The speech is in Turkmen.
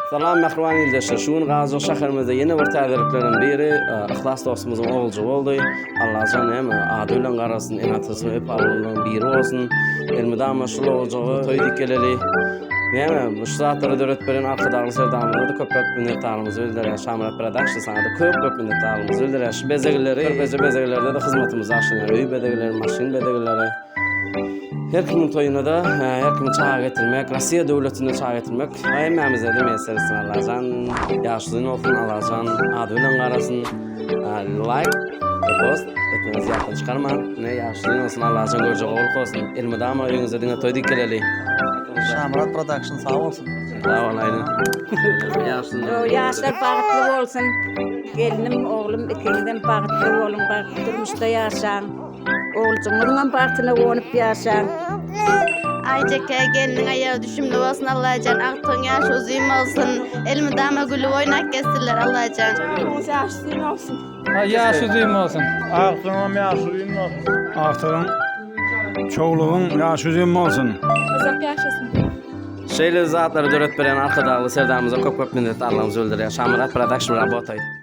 Salam mähriban ildeşler. Şu gün Gazjyk şäherimizde ýene bir täzelikleriň biri Yhlas dostumyzyň oguljygy boldy. Allajan näme ady bilen garasyn, ene-atasyna wepalylaryň biri bolsun. Elmydama şul oguljygy toý diýip geleli. Näme şu zatlary döredip beren Arkadagly Serdarymyza-da köp köp minnetdarlygymyzy bildirýäris. Şamyrat Production saňa-da köp köp minnetdarlygymyzy bildirýäris. Şu bezegleri, körpeje bezeglerde-de hyzmatymyzy aşyrýar. Öý bezegleri, maşyn bezegleri. Her kimiň toýuna-da, her kimi çaga getirmek, Russiýa döwletinde çaga getirmek hemmämize-de miýesser etsin Allajan. Ýaşy uzyn bolsun Allajan, ady bilen garasyn. Laýk, repost etmegiňizi ýatdan çykarmaň. Ine ýaşy uzyn bolsun Allajan görjek ogul bolsun. Elmydama öýüňize diňe toý diýip geleli. Şamyrat production sag bolsun. Sag bol Aýdyn. Ýaşy uzyn. Ýaşlar bagtly bolsun. Gelnim, oglum ikiňizem bagtly boluň, bagtly durmuşda ýaşaň. Oguljygyňyzyňam bagtyna guwanyp ýaşaň. Aýjeke gelniň aýagy düşümli bolsun Allajan agtygyň ýaşy uzyn bolsun elmydama gülüp oýnap gezsinler Allajan. Agtygyňyz ýaşy uzyn bolsun. Ýaşy uzyn bolsun. Agtygyňam ýaşy uzyn bolsun. Agtygyň çowlugyň ýaşy uzyn bolsun. Uzak ýaşasyn. Şeýle zatlary döredip beren Arkadagly Serdarymyza köp köp minnetdarlygymyzy bildirýär. Şamyrat Production rabotaýt.